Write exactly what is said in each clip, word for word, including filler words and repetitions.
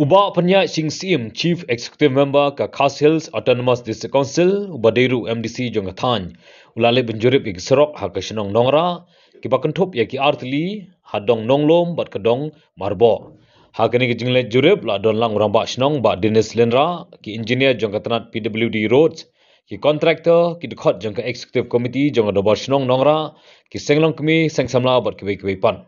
U Bah Pynïaid Sing Syiem, Chief Executive Member ka Khasi Hills Autonomous District Council, uba dei ruh M D C jong ka thaiñ, u la leit ban jurip ïa ki surok ha ka shnong Nongrah, kiba kynthup ïa ki artylli, ha dong Nonglum bad ka dong Marboh. Ha kane ka jingleit jurip la don lang u rangbah shnong Bah Dennis Lyngdoh, ki engineer jong ka tnat P W D Roads, ki contractor, ki dkhot jong ka executive committee jong ka dorbar shnong Nongrah, ki seng longkmie, seng samla bad kiwei kiwei pat.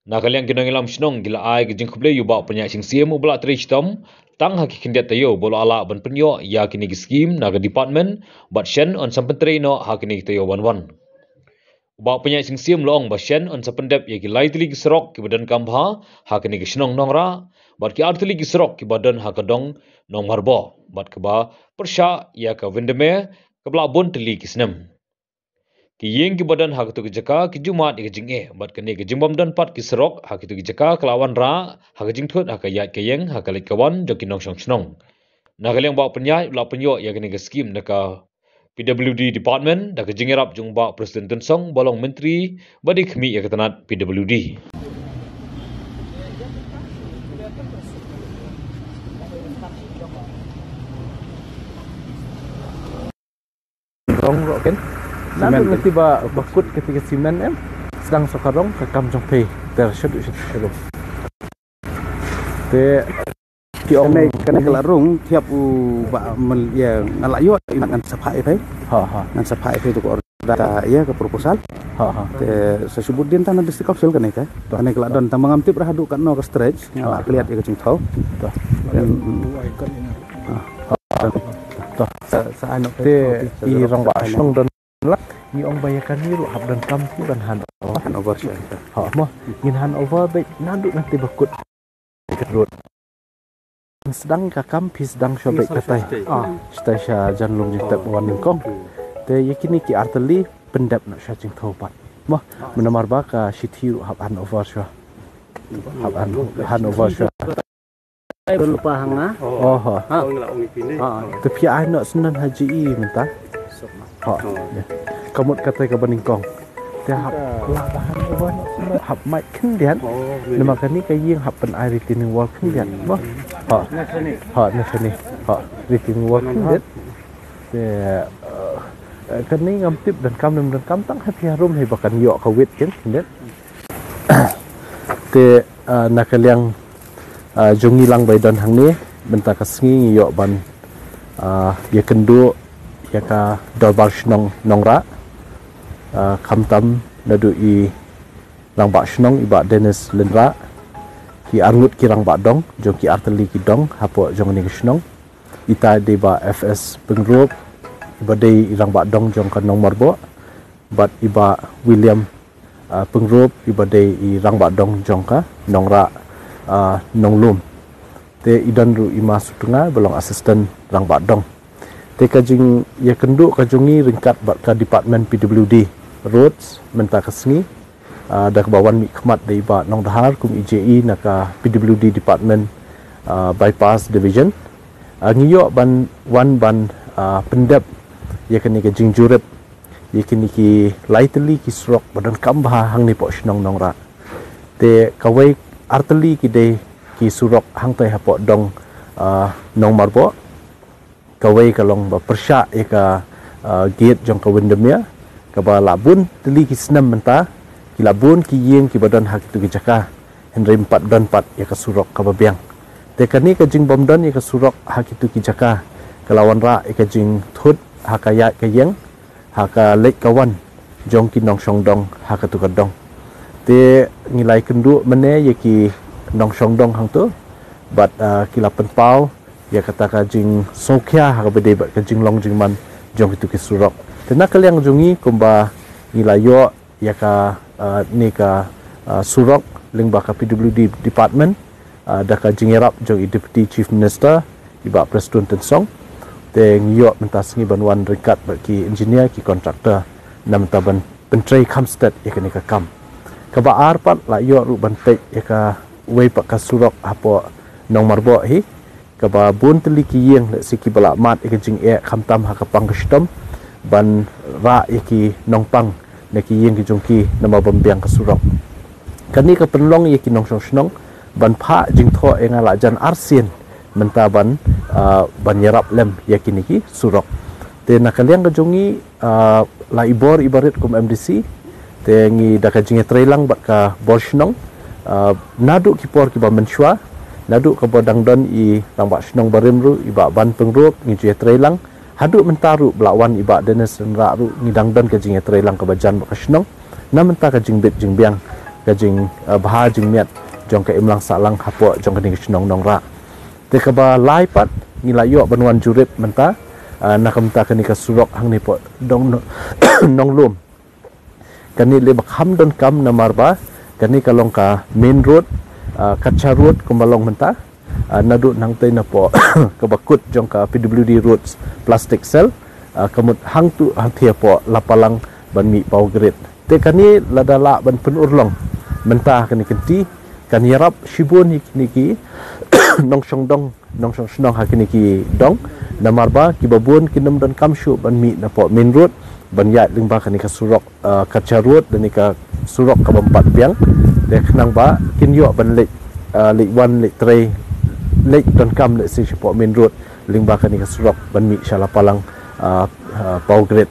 Na ka liang ki nongïalam shnong ki la ai ka jingkhublei ïa u Bah Pynïaid Sing Syiem uba la trei shitom tang ha ki khyndiat taïew ba u la lah ban pynïoh ïa kine ki skim na ka department, bad shen yn sa pyntrei noh ha kine ki taïew ban wan. U Bah Pynïaid Sing Syiem u la ong ba shen yn sa pyndep ïa ki lai tylli ki surok kiba donkam bha ha kine ki shnong Nongrah, bad ki ar tylli ki surok kiba don ha ka dong Nongmarboh, bad kaba pyrshah ïa ka Windermere kaba la bun tylli ki snem. Ki ïing kiba don ha katu ka jaka ki ju mad ïa ka jingeh, bad kane ka jingbym don pat ki surok ha katu ka jaka ka la wanrah ha ka jingthut ha ka ïaid ka ïeng, ha ka leit ka wan jong ki nongshong shnong. Na ka liang u Bah Pynïaid u la pynïoh ïa kane ka skim na ka P W D department da ka jingïarap jong u Bah Prestone Tynsong, ba long myntri ba dei khmih ïa ka tnat P W D. Rong rok ken. Simen. Nang ngerti ba, ba kut kata ka simen em. Sdang sa ka rong ka kam jong phi. Ter shaduh shaduh shaduh. Te ki ong kane, kane ka la rung thiap u Bah Mel, ïa, nga la ïoh ïa ngan sa phah ïa phi. Ha, ha. Ngan sa phah ïa phi tu ka order, ïa, ka proposal. Ha, ha. Te sa shu bud dien tang na District Council kane ka. Kane ka la don tang ba ngam tip ra haduh katno ka stretch. Nga la klet ïa ka jingthaw. Te, mm, ha. Te sa, sa ai noh te i rangbah shnong don la. Ngi ong ba ïa kane ruh hap donkam ki ban hand over. Hand over sha. Ha, mo. Ngin hand over beit naduh nangta ba kut. Ka road. Sdang ka kam phi sdang sha beit katai. Ah, shatai sha jan lum jingtep wan nyngkong. Te ïa kine ki ar tylli pyndep noh sha jingthaw pat. Mo, mynta mar ba ka shithi ruh hap hand over sha. Hap hand, hand over sha. Ai, bun lypa ha nga. Oh, ha. Ha. Ha. Te phi ai noh shen ha G E mynta. Ha. Ka mut katai kaba nyngkong. Te hap, la ba hand over noh shen, hap mait khyndiat. Namar kane ka ïing hap pyn-ai retaining wall khyndiat. Mo. Ha. Na shane. Ha, na shane. Ha. Retaining wall khyndiat. Te, eh, kane ngam tip donkam ne ym donkam, tang ha phi harum hi ba kan ïoh ka wit khyndiat. Te, ah, na ka liang, ah, jong ngi lang ba i don hangne, mynta ka sngi ngi ïoh ban, ah, ïakynduh ïa ka dorbar shnong Nongrah, ah, khamtam naduh i rangbah shnong i Bah Dennis Lyngdoh, ki arngut ki rangbah dong jong ki ar tylli ki dong hapoh jong kane ka shnong. Ita dei Bah F S Pyngrope, iba dei i rangbah dong jong ka Nongmarboh, bad i Bah William, ah, Pyngrope, iba dei i rangbah dong jong ka Nongrah, ah, Nonglum. Te i don ruh i Ma Sutnga ba long assistant rangbah dong. Te ka jingïakynduh ka jong ngi ryngkat bad ka department P W D Roads mynta ka sngi, ah, da kaba wan mihkhmat da i Bah Nongdhar kum i J E na ka P W D department, ah, bypass division. Ah, ngi ïoh ban wan ban, ah, pyndep ïa kane ka jingjurip ïa kine ki lai tylli ki surok ba donkam bha hangne hapoh shnong Nongrah. Te kawei ar tylli ki dei ki surok hangtai hapoh dong, ah, Nongmarboh. Kawei ka long ba pyrshah ïa ka, ah, gate jong ka Windermere, kaba la bun tylli ki snem mynta, ki la bun ki ïing kiba don ha kitu ki jaka. Hynrei ym pat don pat ïa ka surok kaba biang. Te kane ka jingbym don ïa ka surok ha kitu ki jaka ka la wanrah ïa ka jingthut ha ka ïaid ka ïeng, ha ka leit ka wan jong ki nongshong dong ha katu ka dong. Te ngi la ïakynduh mynne ïa ki nongshong dong hangto bad, ah, ki la pynpaw ïa kata ka jingsngewkhia ha kaba dei bad ka jinglong jingman jong kitu ki surok. Te na ka liang jong ngi kumba ngi la ïoh ïa ka, ah, ne ka, ah, surok lyngba ka P W D department, ah, da ka jingïarap jong i Deputy Chief Minister, i Bah Prestone Tynsong. Te ngi ïoh mynta sngi ban wan ryngkat bad ki engineer, ki contractor, na mynta ban pyntrei kham stet ïa kane ka kam. Kaba ar pat la ïoh ruh ban peit ïa kawei pat ka surok hapoh Nongmarboh hi, kaba bun tylli ki ïing lehse kiba la mad ïa ka jingeh khamtam ha ka pang ka shitom ban rah ïa ki nongpang na ki ïing ki jong ki namar bym biang ka surok. Kane ka pynlong ïa ki nongshong shnong ban phah jingthoh ïa nga la jan arsien mynta ban, ah, ban ïarap lem ïa kine ki surok. Te na ka liang ka jong ngi, ah, la i bor i barit kum M D C, te ngi da ka jingïatreilang bad ka bor shnong, ah, naduh ki por kiba mynshuwa, naduh kaba dang don i rangbah shnong barim ruh i Bah Ban Pyngrope, ngi ju ïatreilang, haduh mynta ruh ba la wan i Bah Dennis Rynrah ruh ngi dang don ka jingïatreilang kaba jan bad ka shnong. Na mynta ka jingbit jingbiang, ka jing, ah, bha jingmiat jong ka imlang sahlang hapoh jong kane ka shnong Nongrah. Te kaba lai pat ngi la ïoh ban wan jurip mynta, ah, na ka mynta kane ka surok hangne hapoh dong Nonglum. Kane lei ba kham donkam namar ba kane ka long ka main road, ah, Kacha Road kumba long mynta, ah, naduh nangtei napoh kaba kut jong ka P W D Roads plastic cell, ah, ka mut hangtu hangthie hapoh Lapalang ban mih Power Grid. Te kane lada lah ban pynurlong mynta kane ka lynti kan ïarap shibun ïa kine ki nongshong dong, nongshong shnong ha kine ki dong, namar ba kiba bun kin ym donkam shuh ban mih napoh main road ban ïaid lyngba kane ka surok, ah, Kacha Road, kane ka surok kaba ym pat biang. Te khnang ba kin ïoh ban leit, ah, leit wan leit trei, leit donkam leit sha shapoh main road lyngba kane ka surok ban mih sha Lapalang, ah, ah, Power Grid.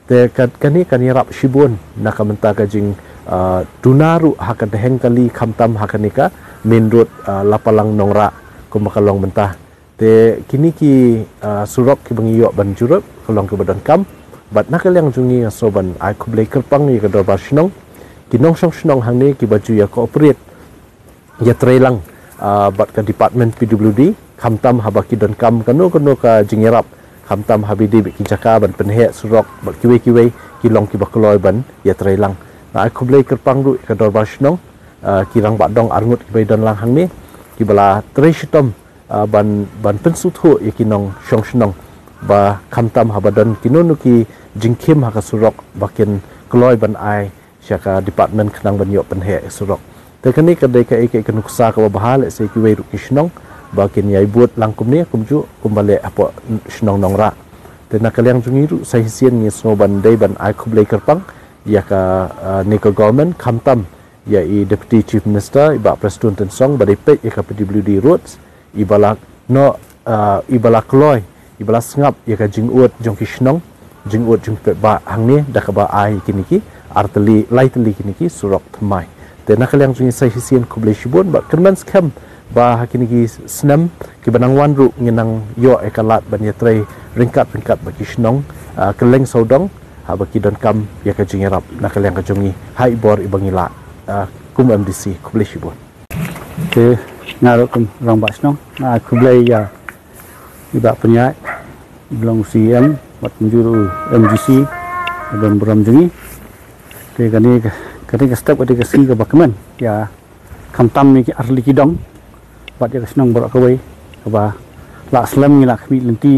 Te ka, kane kan ïarap shibun na ka mynta ka jing, ah, duna ruh ha ka daheng kali khamtam ha kane ka main road, ah, Lapalang Nongrah kumba ka long mynta. Te kine ki, ah, surok kiba ngi ïoh ban jurip ka long kiba donkam. Bad na ka liang jong ngi nga sngew ban ai khublei kyrpang ïa ka dorbar shnong, ki nongshong shnong hangne kiba ju ïa cooperate, ïatreilang, ah, bad ka department P W D, khamtam haba ki donkam kano kano ka jingïarap, khamtam haba dei bad ki jaka ban pynheh surok bad kiwei kiwei, ki long kiba kloi ban ïatreilang. Nga ai khublei kyrpang ruh ïa ka dorbar shnong, ah, ki rangbah dong arngut kiba ïadon lang hangne, kiba la trei shitom, ah, ban, ban pynsngewthuh ïa ki nongshong shnong ba khamtam haba don kino kino ki jingkhim ha ka surok ba kin kloi ban ai sha ka department khnang ban ïoh pynheh surok. Te kane ka dei kaei kaei ka nuksa kaba bha lehse kiwei ruh ki shnong ba kin ïai bud lang kumne kumjuh kumba leh hapoh shnong Nongrah. Te na ka liang jong ngi ruh sa shisien ngi sngew ban dei ban ai khublei kyrpang ïa ka, ah, kane ka government khamtam ïa i Deputy Chief Minister i Bah Prestone Tynsong ba dei peit ïa ka P W D Roads, iba la noh, ah, iba la kloi, iba la sngap ïa ka jingud jong ki shnong, jingud jong ki paidbah hangne da kaba ai kine ki ar tylli, lai tylli kine ki surok thymmai. Te na ka liang jong ngi sa shisien khublei shibun bad kyrmen skhem ba ha kine ki snem kiba nang wan ruh ngin nang ïoh ïa ka lad ban ïatrei ryngkat ryngkat bad ki shnong, ah, kylleng sawdong haba ki donkam ïa ka jingïarap na ka liang ka jong ngi ha i bor iba ngi lah, ah, kum M D C. Khublei shibun. Te nga ruh kum rangbah shnong nga ai khublei ïa i Bah Pynïaid, i ba long C E M bad kumjuh ruh M D C, i ba burom jong ngi. Te kane ka, kane ka step kane ka sngi kaba kmen ïa khamtam ïa ki ar tylli ki dong bad ïa ka shnong baroh kawei kaba la slem ngi la khmih lynti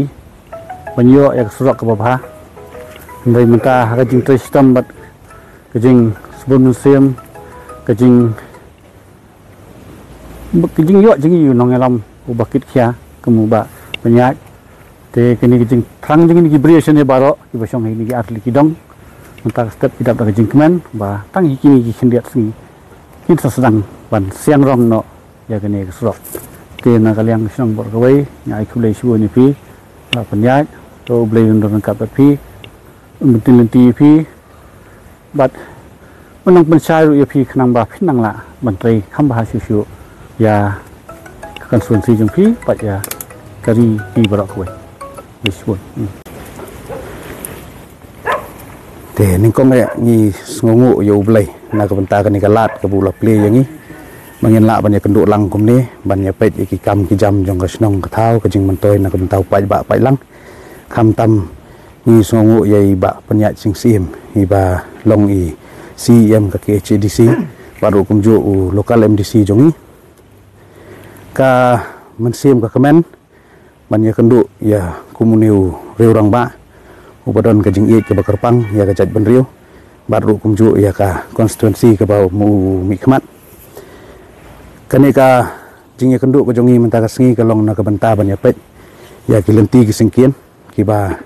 ban ïoh ïa ka surok kaba bha. Hynrei mynta ha ka jingtrei shitom bad ka jingsbun mynsiem, ka jing, ka jingïoh jong ngi u nongïalam uba kit khia kum u Bah Pynïaid. Te kine ki jingthrang jong ngi ki briew shane baroh kiba shong ha kine ki ar tylli ki dong, mynta ka step ki dap da ka jingkmen ba tang hi kine ki khyndiat sngi kin sa sdang ban siang rong noh ïa kane ka surok. Te na ka liang ka shnong baroh kawei nga ai khublei shibun ïa phi Bah Pynïaid, to U Blei un don ryngkat bad phi, un bynta lynti ïa phi bad un nang pynshai ruh ïa phi khnang ba phin nang lah ban trei kham bha shuh shuh ïa ka constituency jong phi bad ïa ka ri phi baroh kawei. Khublei shibun. Hmm. Te nyngkong eh ngi sngewnguh ïa U Blei na ka bynta kane ka lad kaba u la plie ïa ngi ba ngin lah ban ïakynduh lang kumne ban ïapeit ïa ki kam ki jam jong ka shnong ka thaw, ka jingmyntoi na ka bynta u paidbah paidlang. Khamtam ngi sngewnguh ïa i Bah Pynïaid Sing Syiem iba long i C E M ka K H A D C bad ruh kumjuh u local M D C jong ngi. Ka mynsiem ka kmen ban ïakynduh ïa kum une u riew rangbah uba don ka jingïeit kaba kyrpang ïa ka jaitbynriew bad ruh kumjuh ïa ka constituency kaba u mihkhmat. Kane ka jingïakynduh ka jong ngi mynta ka sngi ka long na ka bynta ban ïapeit ïa ki lynti ki syngkien kiba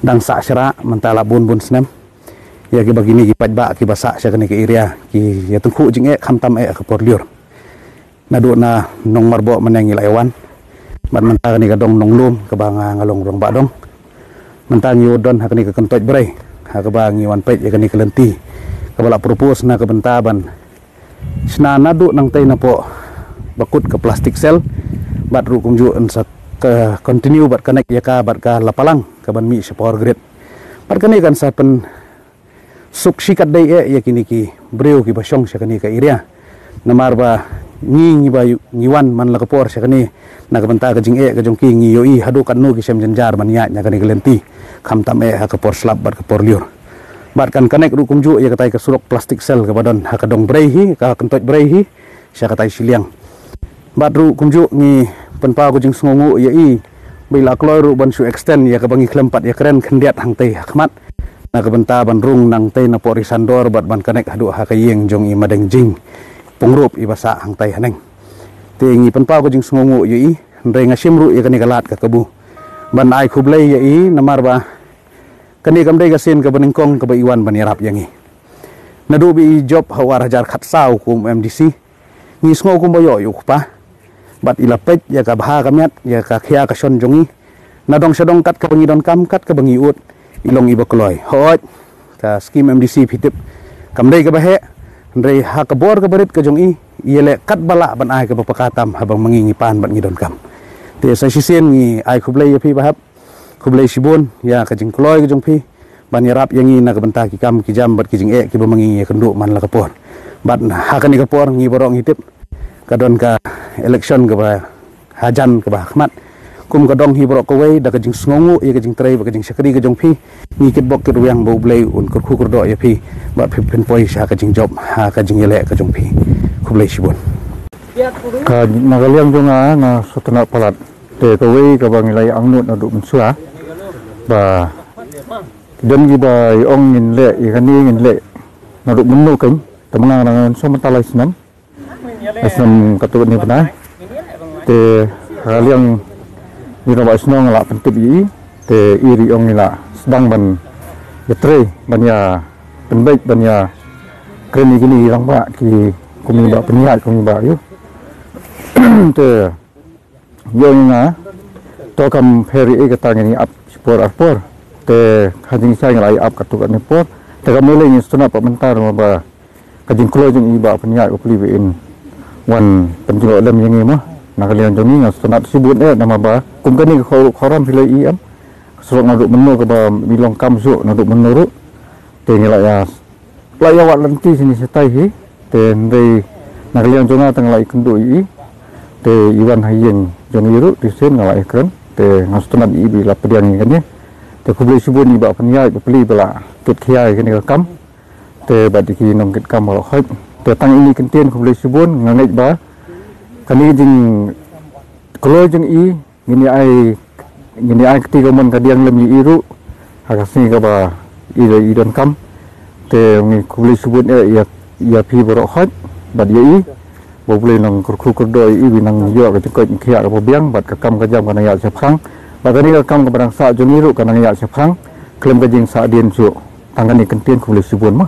dang sah shrah mynta la bun bun snem, ïa kiba kine ki paidbah kiba sah sha kane ka area ki ïatyngkhuh jingeh khamtam eh ha ka por lyiur. Naduh na Nongmarboh mynne ngi la ïa wan. Bad mynta kane ka dong Nonglum kaba nga nga long rangbah dong. Mynta ngi wan don ha kane ka kyntoit brei ha kaba ngi wan peit ïa kane ka lynti kaba la propose na ka bynta ban shna naduh nangtei napoh ba kut ka plastic cell bad ruh kumjuh yn sa ka continue bad connect ïa ka bad ka Lapalang kaban mih sha power grid. Bad kane kan sa pyn suk shi katdei eh ïa kine ki briew kiba shong sha kane ka area. Namar ba ngi ngi ba ïu- ngi wan man la ka por sha kane na ka bynta ka jingeh ka jong ki ngi ïohi haduh katno ki shem jynjar ban ïaid na kane ka lynti. Khamtam eh ha ka por slap bad ka por lyiur. Bad kan connect ruh kumjuh ïa katai ka surok plastic cell kaba don ha ka dong brei hi ka kyntoit brei hi sha katai shiliang. Bad ruh kumjuh ngi pynpaw ka jingsngewnguh ïa i ba i la kloi ruh ban shu extend ïa kaba ngi khlem pat ïa kren khyndiat hangtei ha khmat na ka bynta ban rung nangtei napoh Risandor bad ban connect haduh ha ka ïing jong i Madeng Jing Pungrup iba sah hangtei haneng. Te ngi pynpaw ka jingsngewnguh ïa i, hynrei nga shim ruh ïa kane ka lad ka kabu ban ai khublei ïa i namar ba kane kam dei ka sien kaba nyngkong kaba i wan ban ïarap ïa ngi. Naduh ba i jop ha u ar hajar khatsaw kum M D C, ngi sngew kumba ïoh ïa u kpa bad i la peit ïa ka bha ka miat ïa ka khia ka shon jong i. Na dong sha dong kat kaba ngi donkam kat kaba ngi ud i long iba kloi. Hooid, ka skim M D C phi tip kam dei kaba heh, hynrei ha ka bor kaba rit ka jong i i ïaleh kat ba lah ban ai kaba paka tam haba ma ngi ngi pan bad ngi donkam. Te sa shisien ngi ai khublei ïa phi bahap. Khublei shibun ïa ka jingkloi ka jong phi ban ïarap ïa ngi na ka bynta ki kam ki jam bad ki jingeh kiba ma ngi ngi ïakynduh man la ka por. Bad ha kane ka por ngi baroh ngi tip ka don ka election kaba hajan kaba ha khmat. Kum ka dong hi baroh kawei da ka jingsngewnguh ïa ka jingtrei bad ka jingshakri ka jong phi, ngi kitbok kitrwiang ba U Blei un kyrkhu kyrdoh ïa phi bad phi pynpoi sha ka jingjop ha ka jingïaleh ka jong phi. Khublei shibun. Ka na ka liang jong nga nga sngewtynnat palat. Te kawei kaba ngi la ïa angnud naduh mynshuwa ba don kiba ïa ong ngin leh ïa kane ngin leh naduh mynno kein. Te ma nga nga sngewtynnat palat lai snem. Lai snem katto katne bnai. Te ha ka liang i rangbah shnong la pyntip ïa i te i ruh i ong i la sdang ban ïatrei ban ïa pynbeit ban ïa kren ïa kine i rangbah ki kum i Bah Pynïaid kum i Bah ïa. Te ïoh ïa nga to kam pher ïa kata ngin ïa ap shipor arpor. Te ha jingshai nga la ïa ap katto katne por. Te kam lei ngi sngewtynnat pat mynta namar ba ka jingkloi jong i Bah Pynïaid u plie ba in wan pynjngoh lem ïa ngi mo. Na ka liang jong ngi nga sngewtynnat shibun eh namar ba kum kane ka khawrop khawram phi la ïohi em. Ka surok naduh mynno kaba mi long kam shuh naduh mynno ruh. Te ngi la ïa la ïa wad lynti shane shatai hi. Te hynrei na ka liang jong nga tang la ïakynduh ïa i. Te i wan ha ïing jong i ruh te shisien nga la ïakren. Te nga sngewtynnat ïa i ba i la pdiang ïa kane. Te khublei shibun i Bah Pynïaid ba plie ba la kit khia ïa kane ka kam. Te bad ïa ki nongkitkam baroh khoit. Te tang ine i kyntien khublei shibun nga ngeit ba kane ka jingkloi jong i ngin ïa ai ngin ïa ai kti ka mon ka diang lem ïa i ruh ha ka sngi kaba i la i donkam. Te ngi khublei shibun eh ïa ïa phi baroh khoit bad ïa i ba U Blei nang kyrkhu kyrdoh ïa i ba i nang ïoh ka jingkoit jingkhiah kaba biang bad ka kam ka jam ka nang ïaid shaphrang bad kane ka kam kaba nang sah jong i ruh ka nang ïaid shaphrang khlem ka jingsah dien shuh. Tang kane kyntien khublei shibun mo.